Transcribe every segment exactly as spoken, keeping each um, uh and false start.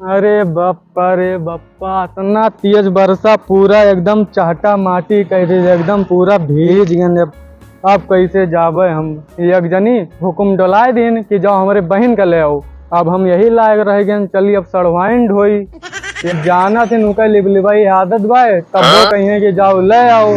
अरे बप्पा रे बप्पा, इतना तेज बरसा, पूरा एकदम चहटा माटी कह दे, एकदम पूरा भीज गए। अब, अब कैसे जाबे हम? एक जनी हुकुम डोलाए दिन कि जाओ हमरे बहिन का ले आओ। अब हम यही लायक रह गए, चली अब सड़वाइन ढोई। ये जाना थे नुका लिबलिबाई आदत बाय, तब वो हाँ? कहिए कि जाओ ले आओ।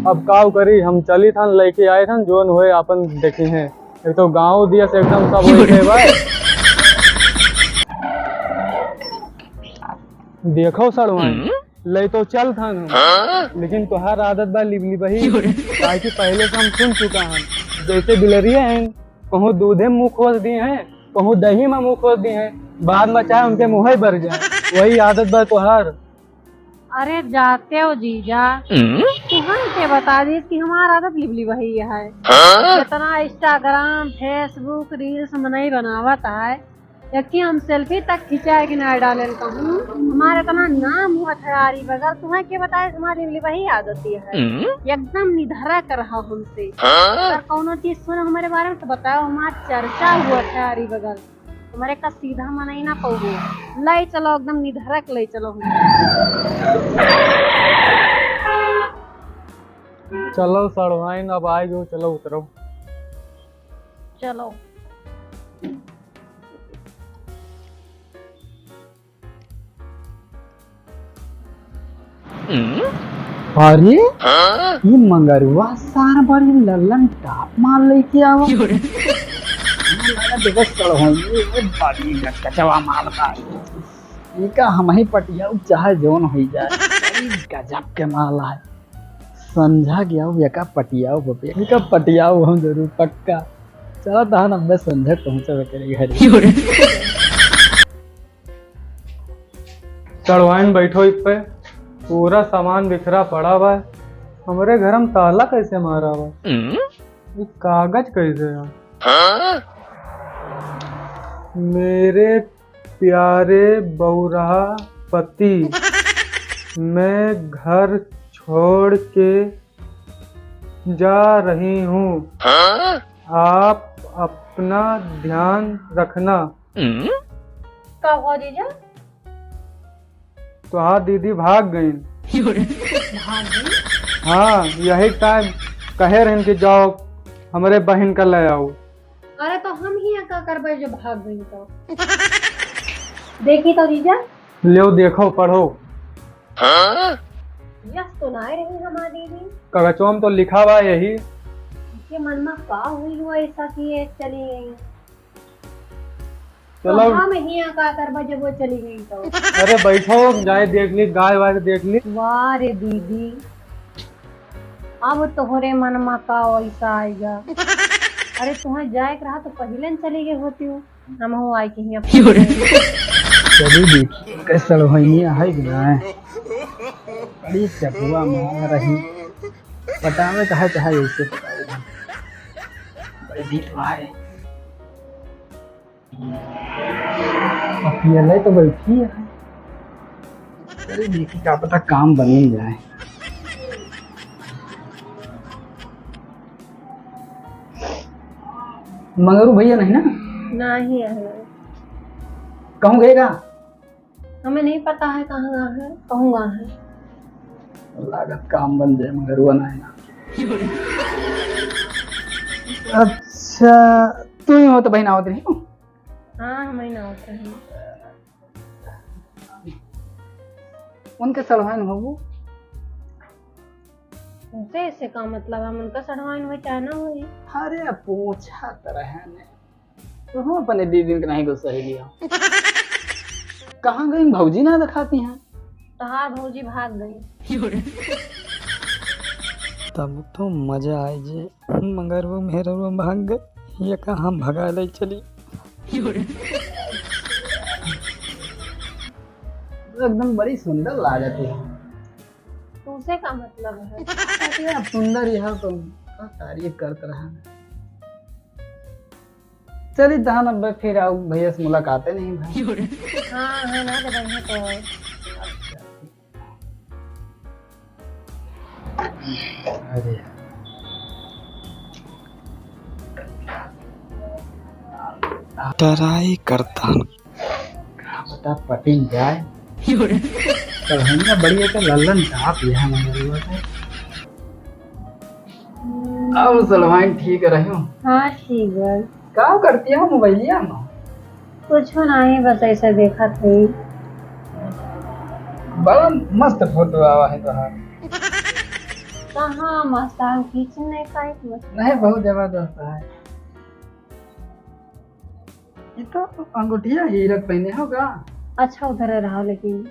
अब काउ करी, हम चली थन, लेके आए थन, जोन होए आपन देखी हैं। एक तो गाँव दिया से एकदम सब वैसे बा। देखो सड़वाइन, हम्म? ले तो चल थान हम, हाँ? लेकिन तोहार आदत बा लिबलिबही, काहे कि पहले से हम सुन चुका हन, जैसे बिलरिया हैं, कहूँ दूधे में मुँह खोस दिए हैं, कहूँ दही में मुँह खोस दिए हैं, बाद में चाहे उनके मुँह ही भर जाए, वही आदत बा तोहार। अरे जाते हो जीजा, हम्म? तुहन के बता दी कि हमार आदत लिबलिबही है। हाँ? जितना Instagram, Facebook, reels मनई बनावत है, यकी हम selfie तक खिंचाए के ना डालेन कहूँ। हमार इतना नाम हुआ था यारी बगल, तुहन के बताए हमार लिबलिबही आदत है। हम्म? एकदम निधरक रहा हमसे। हाँ? अगर कौनो चीज सुन हमारे बारे में तो बताओ, हमार चर्चा हुआ था यारी बगल। तुम्हारे का सीधा मनई ना पउबे। ले चलो, एकदम निधरक ले चलो। चलो सड़वाइन, अब आए गो, चलो उतरो। चलो। अरे, हाँ? ये मंगरुआ सार बड़ी लल्लन टाप मार लेके आवा। क्यों रे? देखो सड़वाइन, ये बड़ी गचगचवा मारता है। इका हम ही पटियाऊ चाहे जौन होई जाए। बड़ी गजब के माल है। संझा गया वो एका पटियाऊ बपे। इका पटियाऊ हम जरूर पक्का। चला तहन अब मैं संझा पहुँचबे करे घरे। क्यों रे? सड़वाइन बैठो इस पे, पूरा सामान बिखरा पड़ा बा। हमरे घर में ताला कैसे मारा बा? हम्म? ये कागज कैसे है? हाँ? मेरे प्यारे बौरहा पति, मैं घर छोड़ के जा रही हूँ। हाँ? आप अपना ध्यान रखना। हम्म? का हुआ जीजा? तोहार दीदी भाग गईं। भाग गईं? हाँ, यही टाइम कहे रहन कि जाओ हमरे बहिन का ले आओ। अरे तो हम हियाँ का करबे जो भाग गईं तो? देखी तो जीजा। लेव देखो, पढ़ो। यस तो नाय रही हमार दीदी। कागजवा में तो लिखा बा यही। के मन में का हुई हुआ ऐसा कि ये चली गईं? चलो। तो हम हियाँ का करबा जब वो चली गईं तो? अरे बैठो, जाए देख ली, गाय वाय देख ली। वाह रे दीदी, अब तोहरे मन में का वैसा आएगा। अरे तुहें जाए के रहा तो पहिले न चली गई होती हो, हम हो आए के हियाँ। चली देखी, कैसे सड़वाइन है कि ना है। बड़ी चपुआ मार रही, पटावे कहा चाहे ऐसे पटावे। बड़ी दीदी भाई। अकेले तो बैठी है। चलिए देखी, का पता काम बन ही जाए। मंगरू भैया नहीं ना? नहीं है। कहूँ गएगा? हमें नहीं पता है कहाँ गए हैं, कहूँ गए हैं। लागत काम बन जाए, मंगरुआ ना है ना। अच्छा, तू ही हो तो बहन आवत रही हो? हाँ, हम ही ना होते हैं। उनके सड़वाइन होबू? जैसे का मतलब, हम उनका सड़वाइन होई चाहे ना होई। अरे, पूछा तो रहे ने। तो हम अपने दीदी के नहीं गुस्सा ही लिया। कहाँ गई भौजी ना दिखाती हैं? तहार भौजी भाग गई। तब तो मजा आए जे। मगर वो मेहररुआ भाग गए, ये का हम भगा ले चली। एकदम बड़ी सुंदर लागत है। तुमसे का मतलब है? अरे, अब सुंदर यह तो का तारीफ करत रहा। चली तहन अब फिर आओ, भैया से मुलाकात नहीं भाई। हाँ, हाँ, ना तो बढ़िया तो है। अरे। ट्राई करता हूँ। तब पटिन जाए। सड़वइनिया बढ़िया के लल्लन टाप यहाँ मगर हुआ था। अब सड़वाइन ठीक रहे हो? हाँ, ठीक बा। का करती हो मोबाइलिया में? कुछो नहीं, बस ऐसे देखत हई। बड़ा मस्त फोटो आवा है तोहार। कहाँ मस्त है, खींच नहीं पाई मस्त। नहीं, बहुत जबरदस्त है। ये तो अंगूठिया हीरा के पहने हो का? अच्छा उधर रहा लेकिन।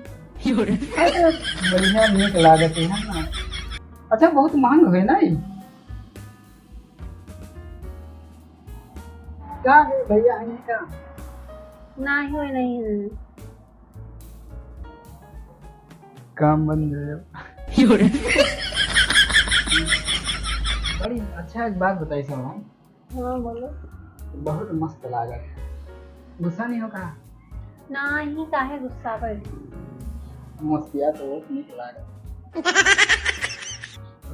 अरे, बढ़िया नीक लागत है ना। अच्छा, बहुत महंग है ना ये? का है भैया, है का? नाही होय, नहीं है। काम बंद है। बड़ी अच्छा एक बात बताई सब हम। हाँ, बोलो। बहुत मस्त लागत है। गुस्सा नहीं हो का? नाही, काहे गुस्सा पर? मस्तिया तो बहुत नीक लागत।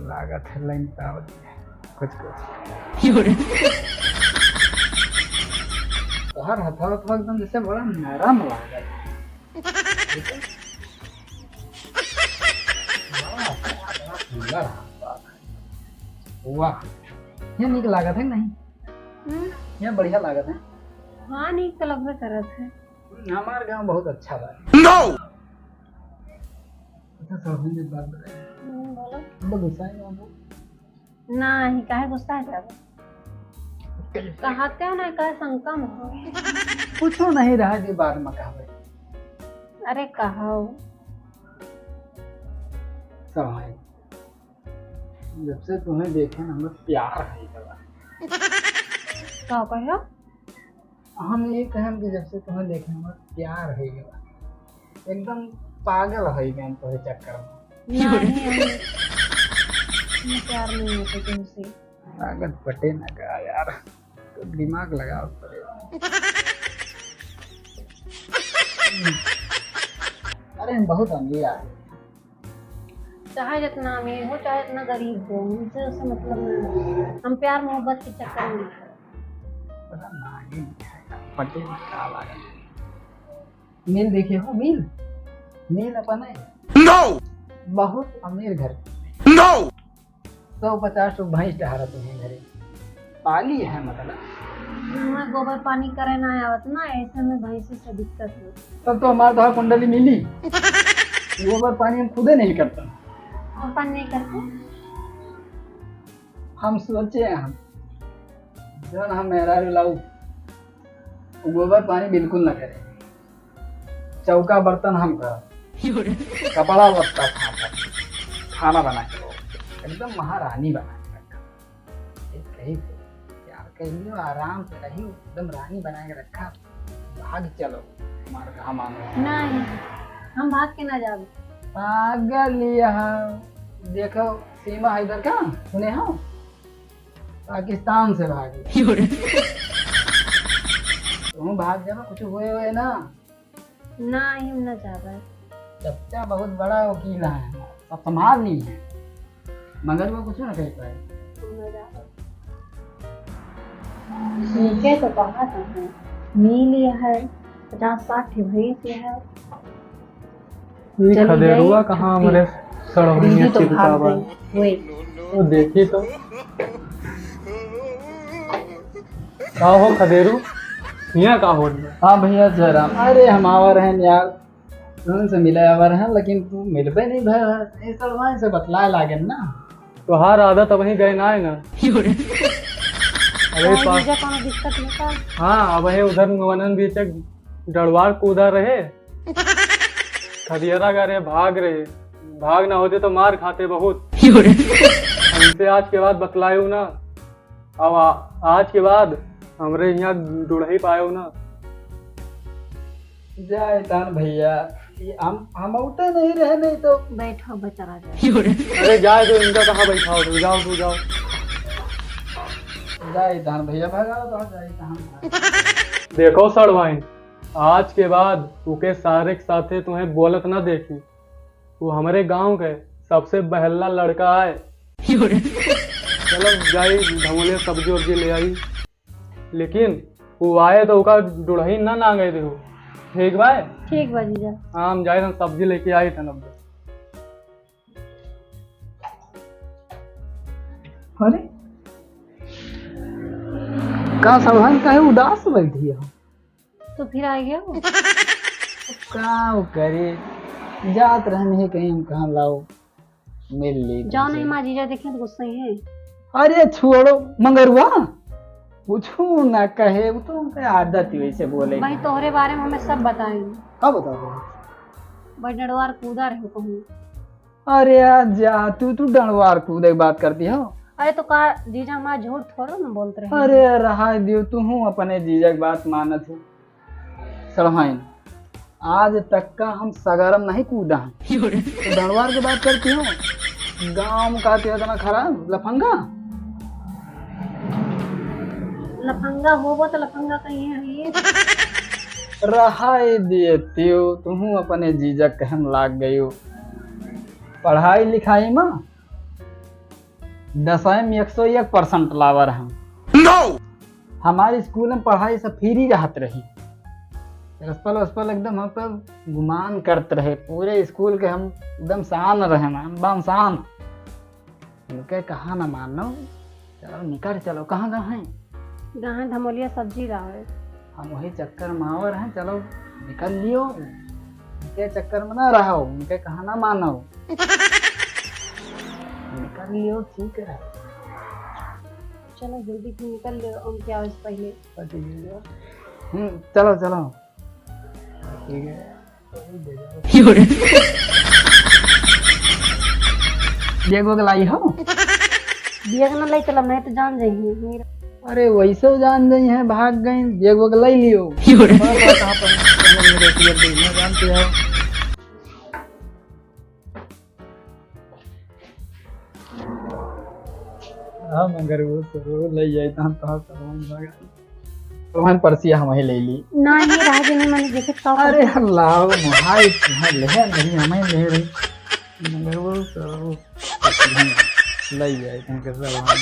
लागत है लाइन पावत है। कुछ, कुछ। तोहर हथवा तो एकदम जैसे बड़ा नरम लागत। वाह, बड़ा सुंदर हाथ बा। वाह, ये नीक लागत है नहीं? हम्म। ये बढ़िया लागत है। हाँ, नीक तो लगबे करत है। हमार गाँव बहुत अच्छा बा। No! अच्छा, सब हम एक बात बताई। हम्म, बोलो। हम लोग गुस्सा ही ना हो। नाही, काहे गुस्सा है जाबो? कहते हो ना, काहे शंका में हो? कुछो नहीं रहा जी, बाद में कहबे। अरे कहो। सब है। जब से तुम्हें देखे ना, हमें प्यार है गवा। का कहो? हम ये कहम कि जब से तुम्हें देखे, हमें प्यार है गवा। एकदम पागल है गए तुम्हें चक्कर में। नहीं, हम, हम प्यार नहीं होते तुमसे। लागत पटे ना का यार, तो दिमाग लगाओ पड़ेगा। अरे हम बहुत अमीर आदमी। चाहे जितना अमीर हो, चाहे जितना गरीब हो, मुझे उससे मतलब नहीं है। हम प्यार मोहब्बत के चक्कर में नहीं पड़े। पता नहीं, पटेल का लागत। मेल देखे हो, मेल? मेल अपन है। No! बहुत अमीर घर। No! सौ पचास ठो भैंस टहरत हैं घरे। पाली है मतलब। हमें गोबर पानी करे ना आवत ना, ऐसे में भैंसी से दिक्कत हो। तब तो हमार तोहार कुंडली मिली। गोबर पानी हम खुदे नहीं करता। अपन नहीं करते? हम सोचे हैं हम, जौन हम मेहरारू लाऊ, वो गोबर पानी बिल्कुल ना करे। चौका बर्तन हम करब, कपड़ा लत्ता हम करब, खाना बना के रखब, एकदम महारानी बना के रखब। एक कही प्यार कहियो, आराम से रही, एकदम रानी बना के रखा। भाग चलो, हमार कहा मानो। नहीं, हम भाग के ना जाब। पागल यहाँ, देखो सीमा हैदर का सुने हो, पाकिस्तान से भागी। तुम भाग जाओ, कुछ हुए हुए ना। ना, हम ना जाबे। चच्चा बहुत बड़ा वकील है, सब संभाल ली है, मगर वो कुछ ना कह पाए। हम ना जाबे। ठीक है, तो कहा था है, मिल लिया है, पचास साठ ठे भैंस है। ई चली खदेरुआ जाई, कहाँ हमरे सड़हुनिया दीदी तो चिपका भाग बा। गई। वही। तो देखी तो। का हो खदेरू, हियाँ का होत बा? हाँ भैया जयराम, अरे हम आवा रहन यार, तुमसे मिले आवा रहन, लेकिन तू मिलबे नहीं भय है। ये सड़वाइन से बतलाए लागेन ना। तोहार आदत अबहीं गए ना है ना। अरे पा- हाँ, अबहीं उधर मुंगवनन बीच एक डड़वार कूदा रहे। खदियरा का रे भाग रहे, भाग ना होते तो मार खाते बहुत। हमसे आज के बाद बतलायो ना, अब आ, आज के बाद हमरे यहाँ डुड़ही पायो ना। जाए तान भैया, ये हम, हम उठे नहीं रहे, नहीं तो बैठो बेचारा जा। अरे जाए तो इनका कहाँ बैठाओ, तू जाओ, तू जाओ। जाए तान भैया, भगाओ तो जाए तान। देखो सड़वाइन, आज के बाद उके सारे के साथे तुम्हें बोलत ना देखी। वो हमरे गांव के सबसे बहल्ला लड़का आए। चलो जाई धमोलिया सब्जी उब्जी ले आई, लेकिन वो आए तो ओका डुड़ही ना नांगे देहु। ठीक बा? ठीक बा जीजा। हाँ, हम जाए रहन, सब्जी लेके आई तन अब। अरे, का सलमान काहे उदास बैठी हो? तो फिर आ गया वो। का वो करे, जात रहन है कहीं, हम कहाँ लाओ, मिल ली जाओ तुमसे। नहीं माँ, जीजा देखें तो गुस्सा ही है। अरे छोड़ो, मंगरुआ कुछ ना कहे, वो तो उनका आदत ही वैसे बोले। भाई तोहरे बारे में हमें सब बताए। का बताओ? भाई डंडवार कूदा रहे कहूँ। अरे यार जा, तू, तू डंडवार कूदे की बात करती हो। अरे तो का जीजा हमारा झूठ थोड़ो ना बोलत रहे। अरे रहा दियो, तू हूँ अपने जीजा की बात मानत हो। सड़हाइन, आज तक का हम सगरम नहीं कूदा हैं। तो डंडवार की बात करती हो, गाँव में कहती हो इतना खराब लफंगा। लफंगा होबो तो लफंगा कहीं है ये। रहा दियो, तू हूँ अपने जीजा कहन लाग गयो। पढ़ाई लिखाई में दसवीं में एक सौ एक percent लावर हम। No! हमारे स्कूल में पढ़ाई सब फ्री रहत रही। प्रिंसिपल वस्पल एकदम हम पर गुमान करत रहे, पूरे स्कूल के हम एकदम शान रहे ना, एकदम शान। उनके कहा ना मानो, चलो निकल चलो। कहाँ गए हैं? गए हैं धमोलिया सब्जी लावे। हम वही चक्कर में आवर हैं, चलो निकल लियो। उनके चक्कर में ना रहो, उनके कहा ना मानो। निकल लियो, ठीक है। चलो जल्दी से निकल लियो, हम क्या हो पहले। हम्म, चलो, चलो। ठीक है। बेग वेग लाई हो? बेग ना लाई चला, मैं तो जान जाई है। अरे वैसे जान जाई है, भाग गई, बेग वेग लाई लियो। क्यों रे? कहाँ पर, कहाँ पर मेरे बेग दे, मैं जानती हूँ। हाँ, मगर वो तो ले जाए तो हम तो सामान मगा। सामान परसिया हम ही ले ली। ना, ये रहा जे नहीं, मैंने जैसे तो अरे अल्लाह, भाई, तुम्हें ले नहीं, हमें ले रही। मगर वो तो ले जाए तो हम कैसे सामान